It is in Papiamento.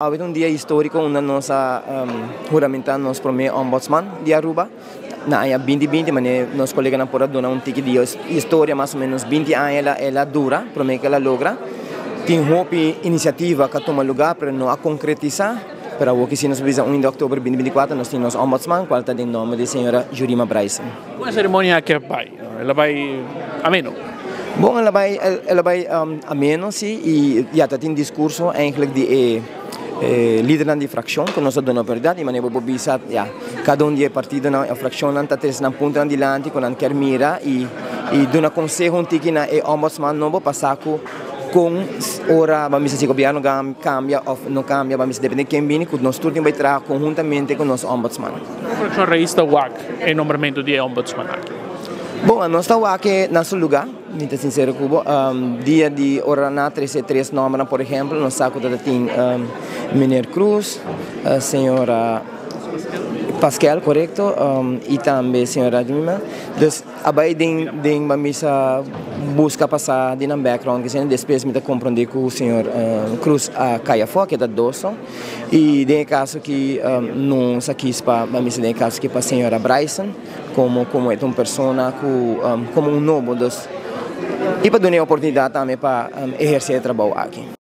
Awe ta un dia historico unda nos a huramenta nos prome Ombudsman di Aruba na aña binti binti, manera nos coleganan por a duna un tiki di historia mas o menos binti aña el a dura prome cu el a logra. Tin hopi iniciativa cu a tuma lugar pero no a concretisa, pero awo ki si nos bisa un di october binti binti kuater nos tin nos Ombudsman cual ta den nomber di señora Jurima Bryson. Con e ceremonia aki a bay? El a bay ameno? Bon, el a bay ameno, si, y ya ta tin discurso eigenlijk di e lidernan di fraccion cu nos a duna oportunidad y manera bo bisa, ya, cada un di e partidonan e fraccionnan ta trece nan puntonan dilanti cu nan kier mira y duna conseho un tiki na e Ombudsman nobo pa sa cu con ora ban bisa si gobierno cambia of no cambia, ban bisa depende ken bini, cu nos tur tin bay traha conhuntamente cu nos Ombudsman. Fraccion Raiz ta wak e nombramento di e Ombudsman aki? Bon, nos ta wak na su lugar, mi ta sincero cu bo. Dia di ora nan a trece tres nombernan, por ehempel, nos sa cu ta tin meneer Cruz, señora Pascal, correcto, y tambe señora Jimima. Dus a bay den ban bisa busca pasa di nan background, que despues mi ta comprende cu señor Cruz a cay afo, cu ta doso. Y den e caso cu nos a kies pa, ban bisa den e caso cu pa señora Bryson, como e ta un persona cu como un nobo, dus y pa duna e oportunidad tambe pa eherce e trabou aki.